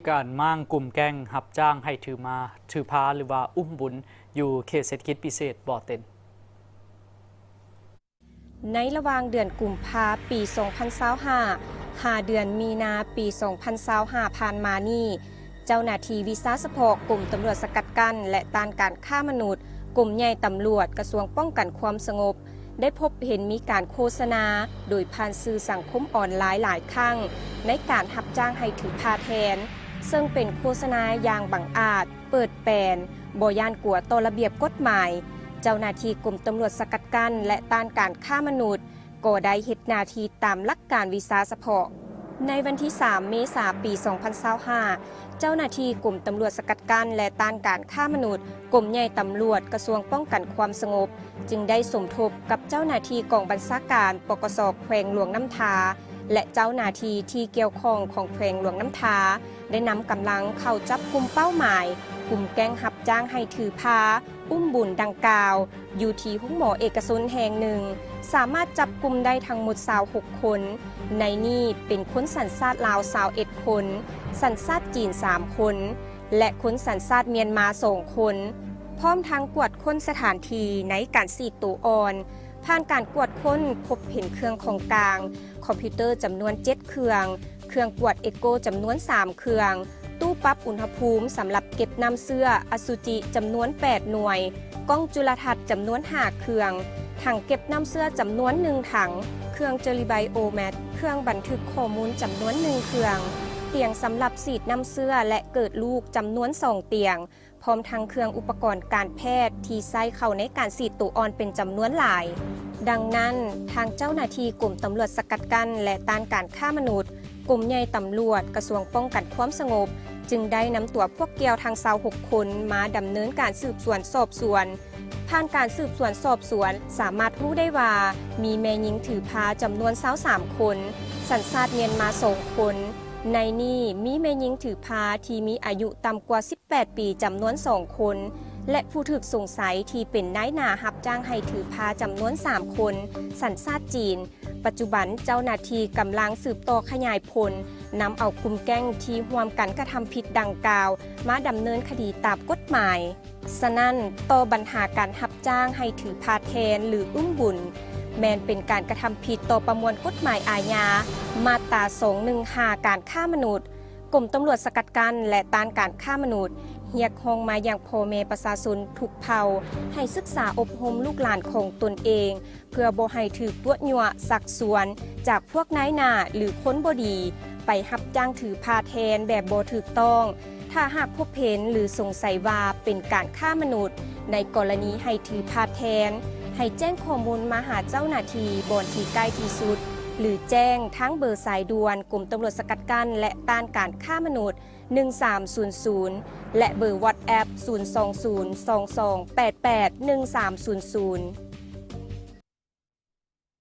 ການມ້າງກຸ່ມແກ້ງຮັບຈ້າງໃຫ້ຖືມາ ຖືພາ ຫຼືວ່າອຸ້ມບຸນ ຢູ່ເຂດເສດຖະກິດພິເສດບໍ່ເຕັນ. ໃນລະຫວ່າງເດືອນກຸມພາປີສອງພັນຊາວຫ້າ ຫາເດືອນມີນາປີສອງພັນຊາວຫ້າຜ່ານມານີ້, ເຈົ້າໜ້າທີ່ວິຊາສະເພາະກົມຕຳຫຼວດສະກັດກັ້ນ ແລະ ຕ້ານການຄ້າມະນຸດ ກົມໃຫຍ່ຕຳຫຼວດ ກະຊວງປ້ອງກັນຄວາມສະຫງົບ ໄດ້ພົບເຫັນມີການໂຄສະນາໂດຍຜ່ານສື່ສັງຄົມອອນລາຍຫຼາຍຄັ້ງ ໃນການຮັບຈ້າງໃຫ້ຖືພາແທນ, ເຊິ່ງເປັນໂຄສະນາຢ່າງບັງອາດ, ເປີດແປນ, ບໍ່ຢ້ານກົວຕໍ່ລະບຽບກົດໝາຍ. ເຈົ້າໜ້າທີ່ກົມຕຳຫຼວດສະກັດກັ້ນ ແລະ ຕ້ານການຄ້າມະນຸດ ກໍໄດ້ເຮັດໜ້າທີ່ຕາມຫຼັກການວິຊາສະເພາະ. ໃນວັນທີສາມ ເມສາ ປີສອງພັນຊາວຫ້າ ເຈົ້າໜ້າທີ່ກົມຕຳຫຼວດສະກັດກັ້ນ ແລະ ຕ້ານການຄ້າມະນຸດ ກົມໃຫຍ່ຕຳຫຼວດ ກະຊວງປ້ອງກັນຄວາມສະຫງົບ ຈຶ່ງໄດ້ສົມທົບກັບເຈົ້າໜ້າທີ່ກອງບັນຊາການ ປກສ ແຂວງຫຼວງນ້ຳທາ ແລະ ເຈົ້າໜ້າທີ່ທີ່ກ່ຽວຂ້ອງຂອງແຂວງຫຼວງນ້ຳທາ ໄດ້ນຳກຳລັງເຂົ້າຈັບກຸ່ມເປົ້າໝາຍ ກຸ່ມແກ້ງຮັບຈ້າງໃຫ້ຖືພາ ອຸ້ມບຸນດັ່ງກ່າວ ຢູ່ທີ່ໂຮງໝໍເອກະຊົນແຫ່ງໜຶ່ງ, ສາມາດຈັບກຸ່ມໄດ້ທັງໝົດຊາວຫົກຄົນ, ໃນນີ້ເປັນຄົນສັນຊາດລາວຊາວເອັດຄົນ, ສັນຊາດຈີນສາມຄົນ ແລະ ຄົນສັນຊາດມຽນມາສອງຄົນ, ພ້ອມທັງກວດຄົ້ນສະຖານທີ່ໃນການສີດໂຕອ່ອນ. ຜ່ານການກວດຄົ້ນ ພົບເຫັນເຄື່ອງຂອງກາງ, ຄອມພິວເຕີຈຳນວນເຈັດເຄື່ອງ, ເຄື່ອງກວດເອໂກຈຳນວນສາມເຄື່ອງ, ຕູ້ປັບອຸນຫະພູມສຳລັບເກັບນ້ຳເຊື້ອອະສຸຈິຈຳນວນແປດໜ່ວຍ, ກ້ອງຈຸລະທັດຈຳນວນຫ້າເຄື່ອງ, ຖັງເກັບນ້ຳເຊື້ອຈຳນວນໜຶ່ງຖັງ, ເຄື່ອງເຈີລີໄບໂອແມັດ, ເຄື່ອງບັນທຶກຂໍ້ມູນຈຳນວນໜຶ່ງເຄື່ອງ, ຕຽງສຳລັບສີດນ້ຳເຊື້ອ ແລະ ເກີດລູກຈຳນວນສອງຕຽງ, ພ້ອມທັງເຄື່ອງອຸປະກອນການແພດທີ່ໃຊ້ເຂົ້າໃນການສີດໂຕອ່ອນເປັນຈຳນວນຫຼາຍ. ດັ່ງນັ້ນ, ທາງເຈົ້າໜ້າທີ່ກົມຕຳຫຼວດສະກັດກັ້ນ ແລະ ຕ້ານການຄ້າມະນຸດ, ກົມໃຫຍ່ຕຳຫຼວດ, ກະຊວງປ້ອງກັນຄວາມສະຫງົບ ຈຶ່ງໄດ້ນຳຕົວພວກກ່ຽວທັງຊາວຫົກຄົນມາດຳເນີນການສືບສວນສອບສວນ. ຜ່ານການສືບສວນສອບສວນ ສາມາດຮູ້ໄດ້ວ່າ ມີແມ່ຍິງຖືພາຈຳນວນຊາວສາມຄົນ, ສັນຊາດມຽນມາສອງຄົນ, ໃນນີ້ມີແມ່ຍິງຖືພາທີ່ມີອາຍຸຕ່ຳກວ່າສິບແປດປີຈຳນວນສອງຄົນ ແລະ ຜູ້ຖືກສົງໄສທີ່ເປັນນາຍໜ້າຮັບຈ້າງໃຫ້ຖືພາຈຳນວນສາມຄົນ, ສັນຊາດຈີນ. ປັດຈຸບັນເຈົ້າໜ້າທີ່ກຳລັງສືບຕໍ່ຂະຫຍາຍຜົນ, ນຳເອົາກຸ່ມແກ້ງທີ່ຮ່ວມກັນກະທຳຜິດດັ່ງກ່າວ ມາດຳເນີນຄະດີຕາມກົດໝາຍ. ສະນັ້ນ, ຕໍ່ບັນຫາການຮັບຈ້າງໃຫ້ຖືພາແທນ ຫຼື ອຸ້ມບຸນ ແມ່ນເປັນການກະທຳຜິດຕໍ່ປະມວນກົດໝາຍອາຍາ ມາດຕາສອງໜຶ່ງຫ້າ ການຄ້າມະນຸດ. ກົມຕຳຫຼວດສະກັດກັ້ນ ແລະ ຕ້ານການຄ້າມະນຸດ ຮຽກຮ້ອງມາຍັງພໍ່ແມ່ປະຊາຊົນທຸກເຜົ່າ ໃຫ້ສຶກສາອົບຮົມລູກຫຼານຂອງຕົນເອງ ເພື່ອບໍ່ໃຫ້ຖືກຕົວະຍົວະຊັກຊວນຈາກພວກນາຍໜ້າ ຫຼື ຄົນບໍ່ດີ ໄປຮັບຈ້າງຖືພາແທນແບບບໍ່ຖືກຕ້ອງ. ຖ້າຫາກພົບເຫັນ ຫຼື ສົງໄສວ່າເປັນການຄ້າມະນຸດ, ໃນກໍລະນີໃຫ້ຖືພາແທນ, ໃຫ້ແຈ້ງຂໍ້ມູນມາຫາເຈົ້າໜ້າທີ່ບ່ອນທີ່ໃກ້ທີ່ສຸດ ຫຼື ແຈ້ງທາງເບີສາຍດ່ວນກົມຕຳຫຼວດສະກັດກັ້ນ ແລະ ຕ້ານການຄ້າມະນຸດ ໜຶ່ງສາມສູນສູນ ແລະ ເບີວັອດແອັບ ສູນສອງສູນສອງສອງແປດແປດໜຶ່ງສາມສູນສູນ.